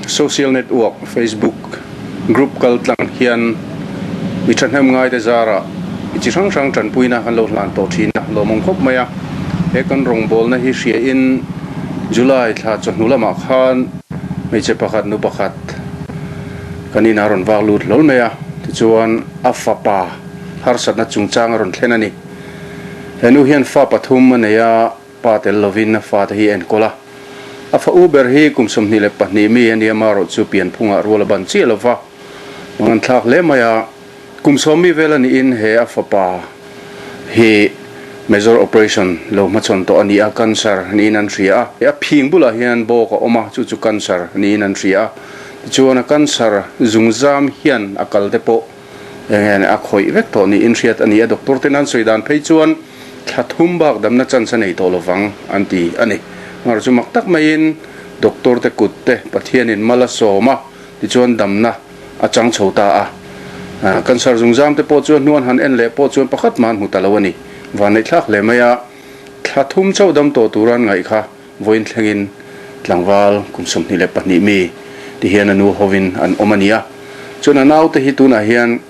Social network Facebook group kal tlang hian mi thahnem ngaite zarah mi chi hrang hrang tanpuina kan lo hlan tawh thin a, lawmawm khawp mai a. He kan rawngbawlna hi hriain July thla chawhnu lamah khan hmeichhe pakhat nu pakhat kan inah a rawn vak lut hlawl mai a, tichuan a fapa harsatna chungchang a rawn thlen a ni. He nu hian fa pathum a nei a. Pa tel lovin a fate hi a enkawl a. A fa u ber hi kum 22 mi a nia marawh chu pianphungah rual a ban chiah lo va, mang an thlak hle mai a. Kum 10 mi vel a niin he a fapa hi major operation lo hmachhawn tawh a ni a, cancer niin an hria a. A phing bulah hian bawk a awm a, chu chu cancer niin an hria a. Tichuan a cancer zungzam hian a kal te pawh Eng nge a khawih vek tawh niin hriat a ni a, doctor ten an sawi dan phei chuan thla thum bak damna chance a nei tawh lovang an ti a ni. Ngar chu mak tak maiin doctor te kut te Pathianin mal a sawm a, tichuan damna a chang chho ta a. Cancer zungzam te pawh chuan hnuan han en leh pawh chuan pakhat mah an hmu ta lo a ni. Vanneihthlak hle mai a, thla thum chauh dam tawh tura an ngaih kha Vawiin thlengin tlangval kum 22 mi ti hian a nu hovin an awm a ni a. Chuan a naute hi tunah hian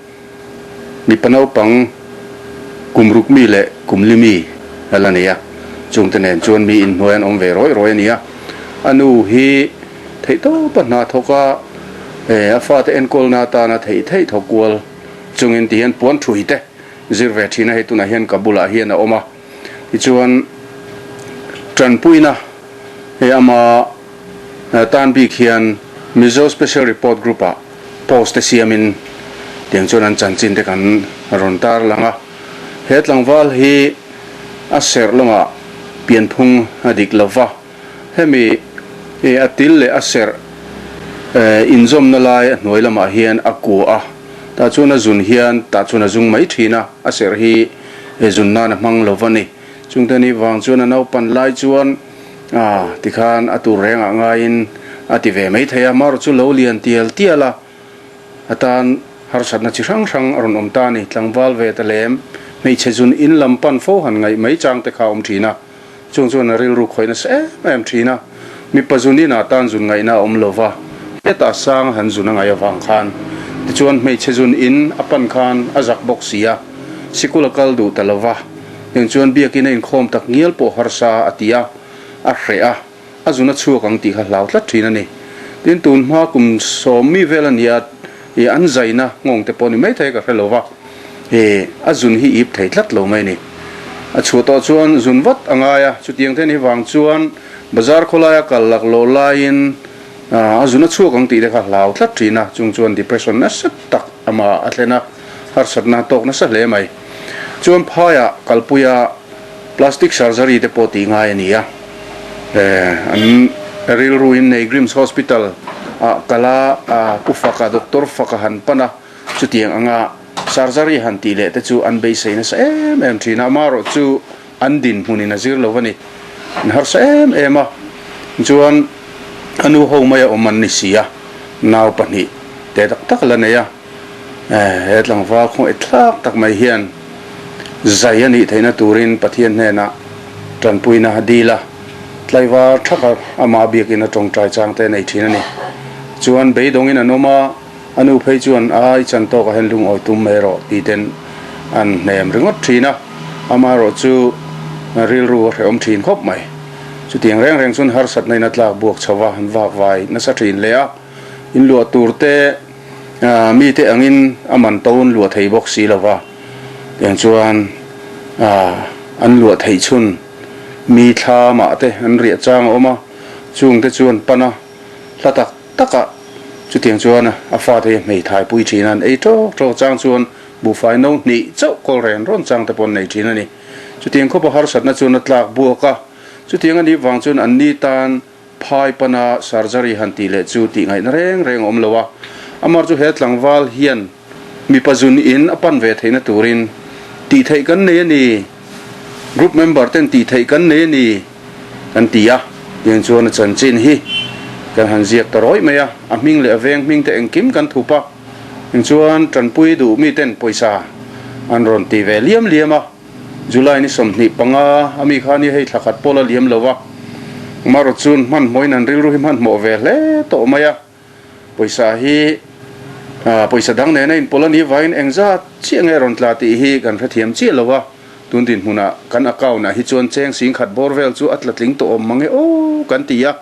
mipa naupang kum ruk mi leh kum li mi a la nei a. Chungte nen chuan mi inhnuai an awm ve rawih rawih a ni a. A nu hi theihtawpa hna thawk a, a fate enkawlna atana theih theih thawk kual chungin ti hian puan thui te zir ve thin a, hei tunah hian ka bulah hian a awm a. Tichuan, tanpuina he ama tan bik hian Mizo Special Report Group-ah post te siamin tiang chuan an chanchin te kan rawn tar lang a. He tlangval hi a serh lamah pianphung a dik lo va, hemi a til leh a serh inzawmna lai a hnuai lamah hian a kua a, tah chuan a zun hian tah chuan a zung mai thin a, a serh hi He zun nan a hmang lo va ni. Chungte ni vang chuan a naupan lai chuan a tikhan a tur rengah ngaiin a ti ve mai thei a. Marawh chu lo lian tial tial a, a tan harsatna chi hrang hrang a rawn awm ta a ni. Tlangval ve ta lem, hmeichhe zun in lam pan fo han ngaih mai chang te kha a awm thin a. Chung chuan a rilru khawih nasa em em thin a. Mipa zun inah tan zun ngaihna a awm lo va, hetah sang han zun a ngaih avang khan. Tichuan hmeichhe zun in a pan khan a zak bawk si a, sikul a kal duh ta lo va. Eng chuan biakin a inkhawm tak ngial pawh harsa a ti a, a hreh a, a zun a chhuak ang tih kha hlau tlat thin a ni. Tin, tun hma kum 10 mi vel a nia, ih an zaina nghawng te pawh ni maithei ka hre lo va, ih a zun hi ip thei tlat lo mai ni. A chhuah tawh chuan zun vat a ngai a, chutiang te ni vang chuan bazar khawlaia kal lak loh laiin a zun a chhuak ang tih te kha hlau tlat thin a, chung chuan depression nasa tak amah a thlen a, harsatna a tawk nasa hle mai. Chuan phaiah kalpuia plastic surgery te pawh tih ngai a ni a, an rilruin nei Grims Hospital ah kal a, Pu Faka, Doctor Faka han pan a, chutiang anga surgery han tih leh te chu an beisei nasa em em thin a, amaherawh chu an dinhmunin a zir lo a ni, an harsa em em a, chuan a nu ho maia awm an ni si a, nau pahnih te tak tak la nei a. He tlangval khawngaih thlak tak mai hian zai a nih theihna turin Pathian hnenah tanpuina a dil a, tlaivar thaka amah biakin a tawngtai chang te a nei thin a ni. Chuan beidawngin an awm a, a nu phei chuan a i chan tawkah hian lungawi tum mai rawh ti ten an hnem ringawt thin a, amaherawh chu rilru a hrehawm thin khawp mai. Chutiang reng reng chuan harsatna in a tlak buak chho va, an vak vai nasa thin hle a, inluah tur te, Mite angin a man to an luah thei bawk si lo va, tiang chuan an luah theih chhun mi thla mah te an riah chang a awm a, chungte chu an pan a, hla tak takah chutiang chuan a fate hi a hmeithai pui thin a, an ei tawk tawk chang chuan buhfai no hnih chauh kawl ren rawn chang te pawh an nei thin a ni. Chutiang khawpa harsatna chuan a tlak buak a, chutiang a nih vang chuan an ni tan Phai pana surgery han tih leh chu tih ngaihna reng reng a awm lo a, amar chu he tlangval hian mipa zun in a pan ve theihna turin tih theih kan nei a ni, group member ten tih theih kan nei a ni kan ti a, tiang chuan a chanchin hi kan han ziak ta rawih mai a, a hming leh a veng hming te engkim kan thup a, eng chuan tanpui duh mi ten pawisa an rawn ti ve liam liam a. July ni 25 a mi kha ni hei thla khat pawh la liam lo a, marawh chuan hmanhmawhin an rilru hi hmanhmawh ve hle tawh mai a. Pawisa hi pawisa dang nena inpawlh a nih vangin engzat chiah nge rawn tla tih hi kan hrethiam chiah lo a. Tun dinhmunah kan account ah hi chuan cheng sing khat bawr vel chu a tla tling tawh awm mang e aw kan ti a.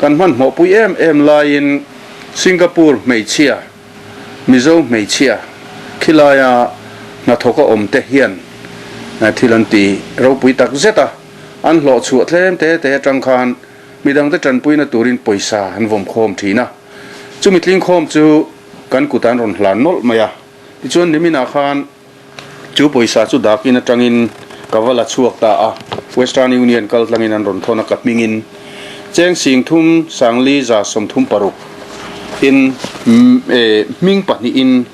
Kan hmanhmawhpui em em laiin Singapore hmeichhia, Mizo hmeichhia khilaia hnathawk a awm te hian thil an ti ropui tak zet a. An hlawh chhuah tlem te te atang khan midangte tanpuina turin pawisa an vawm khawm thin a. Chumi tling khawm chu kan kut an rawn hlan nawlh mai a. Tichuan niminah khan Chu pawisa chu dakin atangin ka va la chhuak ta a, Western Union kal tlangin an rawn thawn a, ka hmingin cheng 30 sangli 136 in hming pahnihin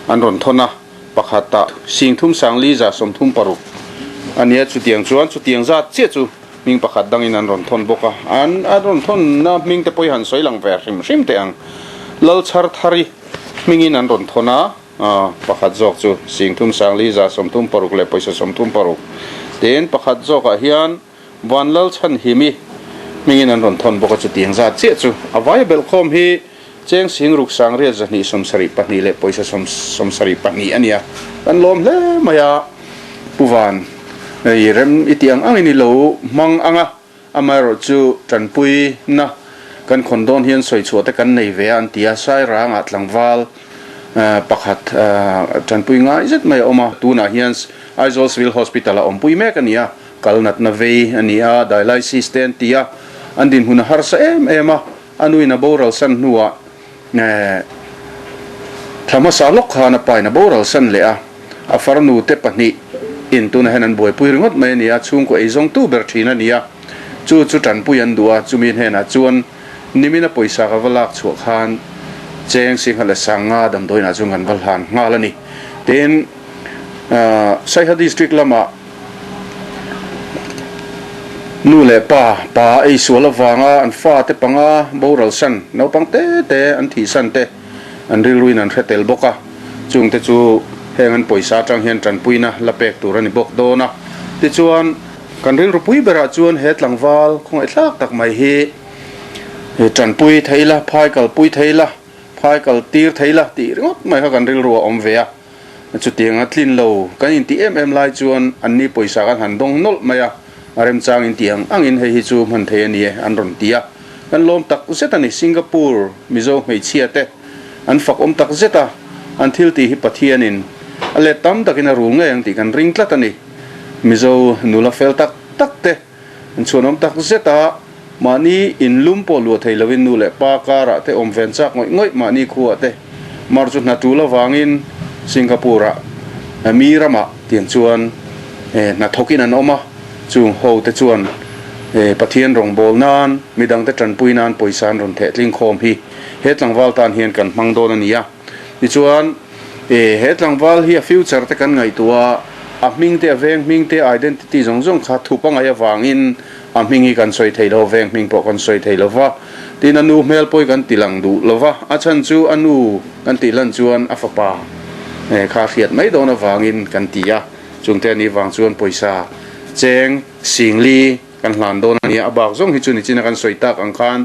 an rawn thawn a, pakhatah 30 sangli 136 a nia, chutiang chuan chutiang zat chiah chu hming pakhat dangin an rawn thawn bawk a, an rawn thawnna hming te pawh hi han sawi lang ve hrim hrim teh ang, Lalchharthari hmingin an rawn thawn a. Pakhat zawk chu 30 sangli 136 leh pawisa 36. Tin, pakhat zawkah hian Vanlal Chhanhimi hmingin an rawn thawn bawk a, chutiang zat chiah chu a vaia belhkhawm hi cheng 60 sangriat 272 leh pawisa 72 a nia. Kan lawm hle mai a, Pu Van, i rem i tih ang angin i lo hmang ang a. Amaherawh chu tanpuina kan khawn dawn hian sawi chhuah te kan nei ve a an ti a, Sairangah tlangval pakhat tanpui ngai zet mai a awm a, tunah hian Aizawl Civil Hospital a awmpui mek a ni a, kal natna vei a ni a, dialysis te an ti a, an dinhmun a harsa em em a, a nuin a boral san hnuah Thla hmasa lawk khan a pain a boral san leh a, a farnu te pahnih in tunah hian an buaipui ringawt mai a ni a, chhungkaw ei zawngtu ber thin a ni a, chu chu tanpui an duh a, chumi hnenah chuan nimina pawisa ka va lak chhuah khan cheng singha leh sanga damdawiinah chuan kan va hlan nghal a ni. Tin, Saiha District lamah Nu leh pa, pa ei sual avanga an fate panga boral san, naupang te te an thih san te an rilruin an hre tel bawk a. Chungte chu heng an pawisa atang hian tanpuina la pek tur a ni bawk dawn a. Tichuan, kan rilru pui berah chuan he tlangval khawngaihthlak tak mai hi tanpui thei la, phai kalpui thei la, phai kal tir thei la tih ringawt mai kha kan rilru a awm ve a. Chutiang a tlin lo kan intih em em lai chuan anni pawisa kan han dawng nawlh mai a, a remchang intih ang angin hei hi chu hman thei a ni e an rawn ti a. Kan lawm tak zet a ni, Singapore Mizo hmeichhia te an fak awm tak zet a, an thil tih hi Pathianin a let tam takin a rul ngei ang tih kan ring tlat a ni. Mizo nula fel tak tak te An chhuanawm tak zet a, mahni in lum pawh luah thei loin nu leh pa karah te awm ven chak ngawih ngawih mahni khuah te mar chu hna tul avangin Singapore ah mi ramah tiang chuan hna thawkin an awm a, chung ho te chuan Pathian rawngbâwl nan midangte tanpui nan pawisa an rawn theh tling khawm hi he tlangval tan hian kan hmang dawn a ni a. Tichuan, he tlangval hi a future te kan ngaihtuah a, a hming te, a veng hming te, identity zawng zawng kha thup a ngaih avangin a hming hi kan sawi thei lo, veng hming pawh kan sawi thei lo va. Tin, a nu hmel pawh hi kan ti lang duh lo va, a chhan chu a nu kan tih lan chuan a fapa kha hriat mai dawn avangin kan ti a. Chungte a nih vang chuan pawisa cheng singli Kan hlan dawn a nia, a bak zawng hi chu nichina kan sawi tak ang khan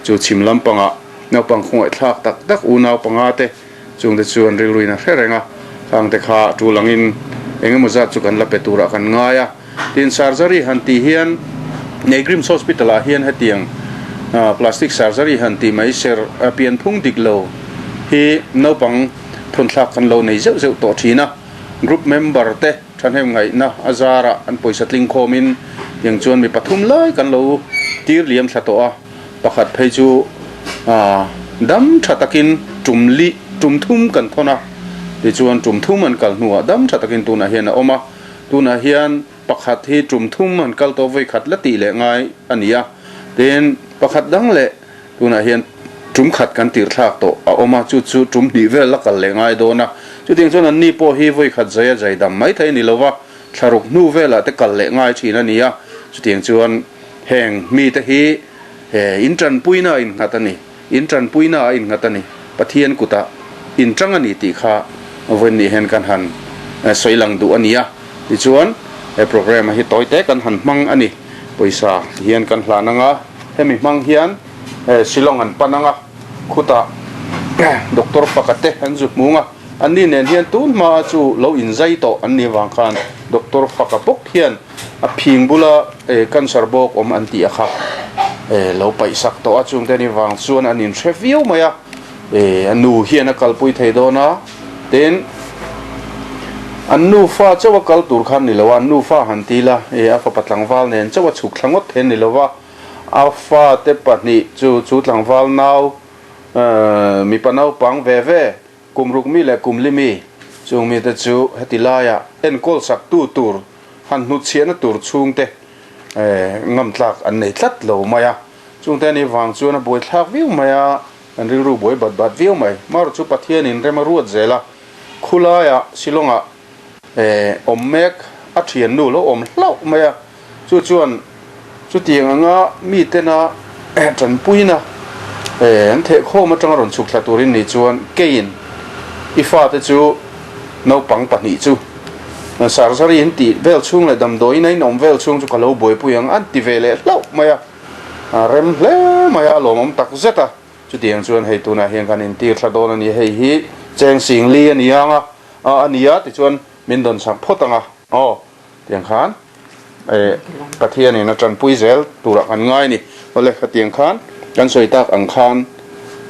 chu chhim lampangah naupang khawngaihthlak tak tak unau panga te chungte chu an rilruin a hre reng a, khangte kha a tul angin eng emaw zat chu kan la pe turah kan ngai a. Tin, surgery han tih hian Negrims Hospital ah hian hetiang plastic surgery han tih mai ser pianphung dik lo hi naupang thawnthlak kan lo nei zeuh zeuh tawh thin a, group member te Thahnem ngaihna a zarah an pawisa tling khawmin tiang chuan mi pathum lai kan lo tir liam thla tawh a, pakhat phei chu dam tha takin tum li tum thum kan thawn a, tichuan tum thum an kal hnuah dam tha takin tunah hian a awm a, tunah hian pakhat hi tum thum an kal tawh vawi khat la tih leh ngai a ni a, tin pakhat dang leh Tunah hian tum khat kan tir thlak tawh a awm a, chu chu tum hnih vel la kal leh ngai dawn a. Chutiang chuan anni pawh hi vawi khat zai a zai dam mai thei a ni lo va, thlaruk hnu velah te kal leh ngai thin a ni a. Chutiang chuan heng mite hi in tanpuina a innghat a ni, in tanpuina a innghat a ni, Pathian kutah inchang a ni tih kha vawiin nih hian kan han sawi lang duh a ni a. Tichuan he programme hi tawi te kan han hmang a ni. Pawisa hian kan hlan ang a. Hemi hmang hian Shillong an pan ang a, khutah Doctor Faka te an zu hmung a, anni nen hian tun hma chu lo inzai tawh an nih avang khan Doctor Faka bawk hian a phing bula cancer bawk awm an tih a kha lo paih sak tawh a, chungte ni vang chuan an inhre viau mai a, a nu hian a kalpui thei dawn a, tin an nufa chauh a kal tur khan ni lo a, an nufa han ti ila a fapa tlangval nen chauh a chhuk thla ngawt thei a ni lo va, a fate pahnih chu chu tlangval nau mipa naupang ve ve Kum ruk mi leh kum li mi chung mite chu heti laia enkawl sak tu tur han hnutchhiahna tur chhungte ngam tlak an nei tlat lo mai a. Chungte ani vang chuan a buai thlak viau mai a, kan rilru buai bat bat viau mai. Marawh chu Pathianin rem a ruat zel a, khulaiah Shillongah awm mek a thiannu lo awm hlauh mai a, chu chuan chutiang anga mitena tanpuina an thehkhawm atanga rawn chhuk thla turin ni chuan keiin i fate chu naupang pahnih chu surgery an tih vel chhung leh damdawiin a inawm vel chhung chu ka lo buaipui ang an ti ve leh hlauh mai a, a rem hle mai a, a lawmawm tak zet a. Chutiang chuan hei tunah hian kan intir thla dawn a ni, hei hi cheng sing li a ni ang a, a ni a tichuan min dawn chak phawt ang a, aw tiang khan eh Pathianin a tanpui zel turah kan ngai a ni. Awle khatiang khan kan sawi tak ang khan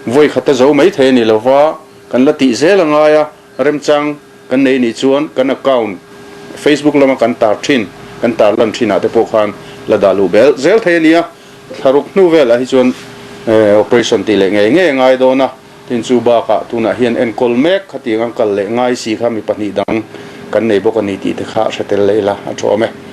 vawi khat a zo mai thei a ni lova, kan la tih zel a ngai a, remchang kan nei nih chuan kan account Facebook lama kan tar thin, kan tar lan thinah te pawh khan la dah luh bel zel thei a ni a. Thlaruk hnu velah hi chuan operation tih leh ngei ngei a ngai dawn a, tin chu bakah tunah hian enkawl mek khatiang an kal leh ngai si kha mi pahnih dang kan nei bawk a ni tih te kha hre tel leh ila a tha awm e.